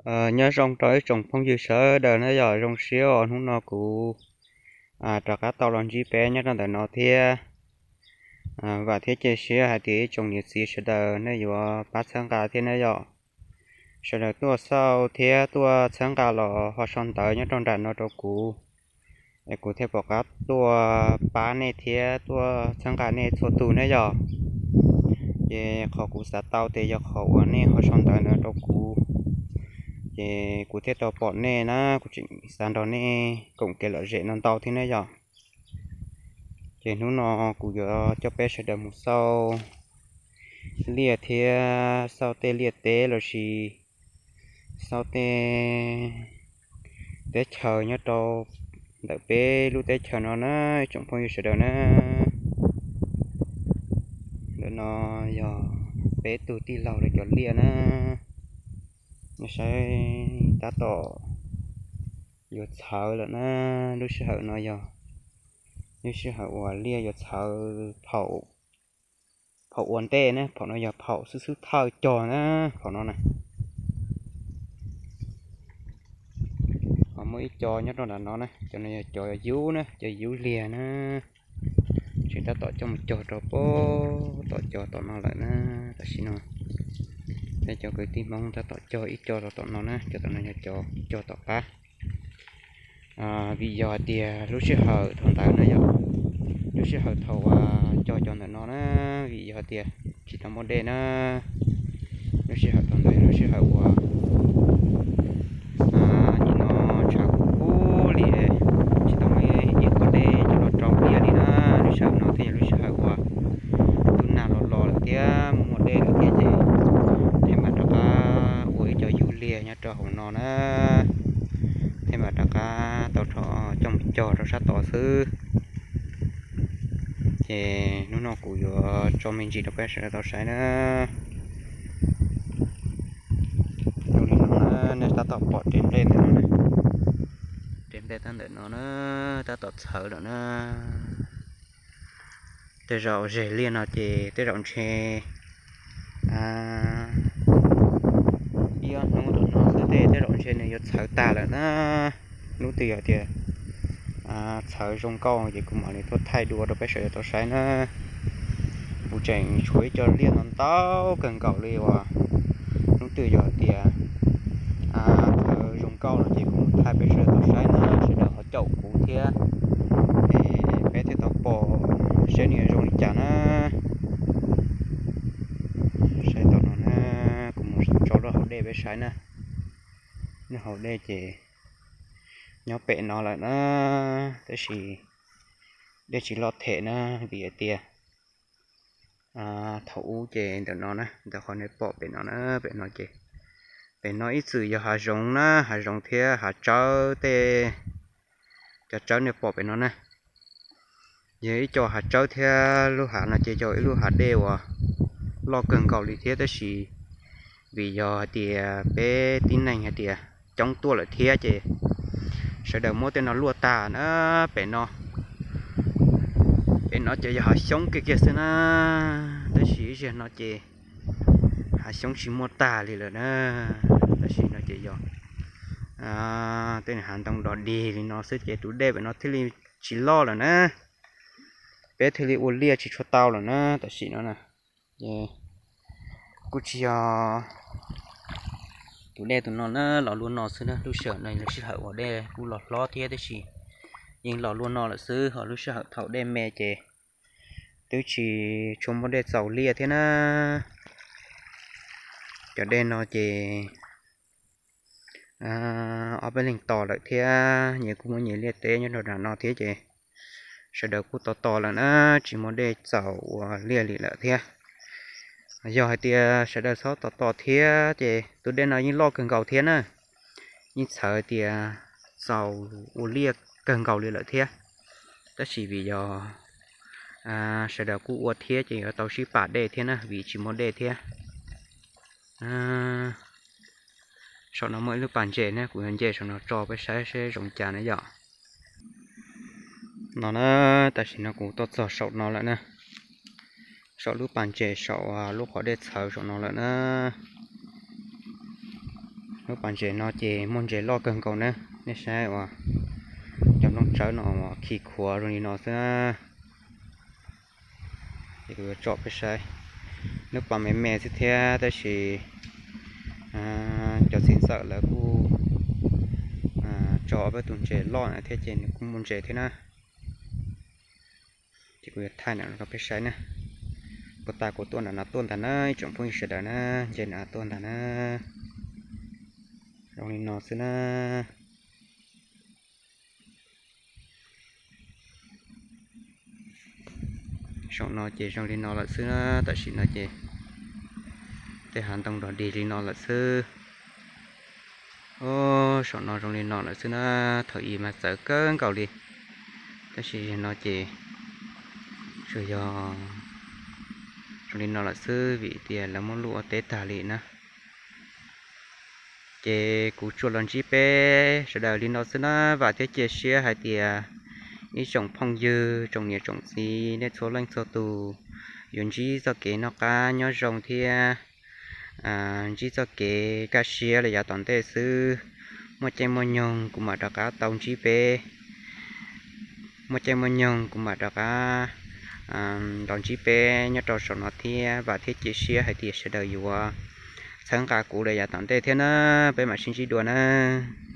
Nyob zoo rau ib tsoom phooj ywg sawv daws na yom, zoo siab uas hnub no kuv rov qab tau los ntsib peb nyob rau ntawm no thiab. Vam thiab cia siab hais tias ib tsoom niam txiv sawv daws nej yuav pab txhawb nqa thiab na yom. Sawv daws tuaj xauj thiab tuaj txhawb nqa los ho sau ntawv nyob rau nram no rau kuv, es kuv thiaj pom qab tuaj pab nej thiab tuaj txhawb nqa nej txhua tus na yom. Ces qhov kuv xav tau ces yog qhov uas nej ho sau ntawv no rau kuv, ces kuv thiaj tau pom nej na, kuv tseem xav nrog nej koom kev lom zem no ntau thiab na yom. Ces hnub no kuv yuav coj peb sawv daws mus xauj liaj thiab xauj tej liaj teb lossis xauj tej teb chaws nyob rau ntawm peb lub teb chaws no na, ib tsoom phooj ywg sawv daws na. Ntawm no yog peb tug tij laug lawv cov liaj na, nej saib tab tom yuav txhawv lawm na. Lub sij hawm no yog lub sij hawm uas liaj yuav txhawv phaum ua ntej na, phaum no yog phaum xwb xwb thawj cog na, phaum no na. Ho muaj ib co nyob rau nram no na, cov no yog cov yub na, cov yub liag na. Tseem tab tom coj mus cog rau pem tom cog tom no lawm na. Tam sim no peb cov kwv tij Hmoob tab tom cog ib co rau tom no na, cov tom no yog cov cog tom qab. Vim yog hais tias lub sij hawm thaum ntawd no yog lub sij hawm thaum uas cog cov ntawm no na, vim yog hais tias tsis tau muaj dej na. Lub sij hawm thaum ntawd lub sij hawm uas nim no tshav kub kub li, tsis tau muaj ib qho dej coj los rau liaj li na. Lub sij hawm no thiaj yog lub sij hawm uas tus nag los los lawm thiab muaj dej lawm thiab ces thiaj mam rov qab ua ib co yub liag nyob rau hauv no na, thiaj mam rov qab tau rho coj mus cog rau sab tod xwb. Ces hnub no kuv yuav tso me ntsis rau peb sawv daws tau saib na. Zoo li no na, nej tab tom pom res nplej ntawm no na, res nplej tab ntawm no na, tab tom txhawv lawm na. Tej zaum zeg liaj no ces tej zaum ntshe ib ob hnub tom no xwb tej tej zaum ntshe nws yuav txhawv tag lawm na. Hnub twg yog tias txhawv zoo nkauj ces kuv mam li tuaj thaij dua rau peb sawv daws tau saib na. Kuv tseem tshuav ib co liaj no ntau kawg nkaus li uas hnub twg yog tias txhawv zoo nkauj no ces kuv mus thaij peb sawv daws tau saib na, sawv daws ho caum kuv thiab. Es peb thiaj tau pom seb nws zoo li cas na. Saib tom no na, kuv mus tso rau hauv dej peb saib na. Nyob hauv dej ces nyob pem no lawm na, tab sis dej tsis loj them na, vim hais tias thaum ub ces ntawm no na, ntawm qhov nej pom pem no na, pem no ces pem no ib txwm yog hav zoov na, hav zoov thiab hav tsawb tej, cov tsawb nej pom pem no na. Yog ib co hav tsawb thiab lub hav no ces yog ib lub hav dej uas loj kawg nkaus li thiab tab sis vim yog hais tias peb tib neeg hais tias coob tuaj lawm thiab ces sawv daws muab tej no luaj tag na. Pem no, pem no ces yog hav xyoob kiag kiag xwb na, tab sis ib zaug no ces hav xyoob tsis muaj tag li lawm na. Tam sim no ces yog tej hav ntoo dog dig li no xwb ces tus dej pem no thiaj li tsis loj lawm na, peb thiaj li ua liaj tsis tshua tau lawm na. Tam sim no na, kuj tsis yog tus dej tus no na, los luaj no xwb na. Lub sij hawm no lub sij hawm uas dej kuj los hlob thiab tab sis yeej los luaj no lawm xwb, ho lub sij hawm thaum dej me ces twb tsis tshua muaj dej txaus liaj thiab na. Cov dej no ces ob peb leeg tos lawm thiab nyias kuj muaj nyias liaj teb nyob rau nram no thiab ces sawv daws kuj tos tos lawm na, tsis muaj dej txaus ua liaj li lawm thiab. Yog hais tias sawv daws txhob tos tos thiab ces tus dej no yeej loj kawg nkaus thiab na, yeej txhawv tias txaus ua liaj kawg nkaus li lawm thiab. Tab sis vim yog sawv daws kuj ua thiab ces yuav tau sib pam dej thiab na, vim tsis muaj dej thiab. Saum no muaj ib lub pas ntses na, kuv yuav nce saum no tso peb saib seb zoo cas na yom. No na, tam sim no kuv tuaj txog saum no lawm na, saum lub pas ntses saum lub qhov dej txhawv saum no lawm na. Lub pas ntses no ces muaj ntses loj kawg nkaus na. Nej saib uas cov nplooj tsawb no uas khi khuav zoo li no xwb na. Ces kuv yuav tso peb saib. Lub pas me me xwb thiab tab sis cov txiv ntxawm lawv kuj tso ob peb tus ntses loj na thiab ces nws kuj muaj ntses thiab na. Ces kuv yuav thaij nram no rau peb saib na. Puag ta kuv tuaj nram no tuaj ntag na ib tsoom phooj ywg sawv daws na, nce nram no tuaj ntag na. Zoo li no xwb na. Saum no ces zoo li no lawm xwb na, tam sim no ces tej hav ntoo dog dig li no lawm xwb. Saum no zoo li no lawm xwb na, thaum ub mas txawv kawg nkaus li, tab sis no ces tsuas yog zoo li no lawm xwb vim tias lawv muab luj ua teb tag li na. Ces kuv tsuas los ntsib peb sawv daws li no xwb na, vam thiab cia siab hais tias ib tsoom phooj ywg, tsoom niam tsoom txiv nej txhua leej txhua tus yuav ntsib txoj kev noj qab nyob zoo thiab ntsib txoj kev kaj siab li yav tom ntej xwb. Muaj caij muaj nyoog kuv mam rov qab tau ntsib peb, muaj caij muaj nyoog kuv mam rov qab los ntsib peb nyob rau saum no thiab, vam thiab cia siab hais tias sawv daws yuav txhawb nqa kuv li yav tom ntej thiab na. Peb mam sib ntsib dua na.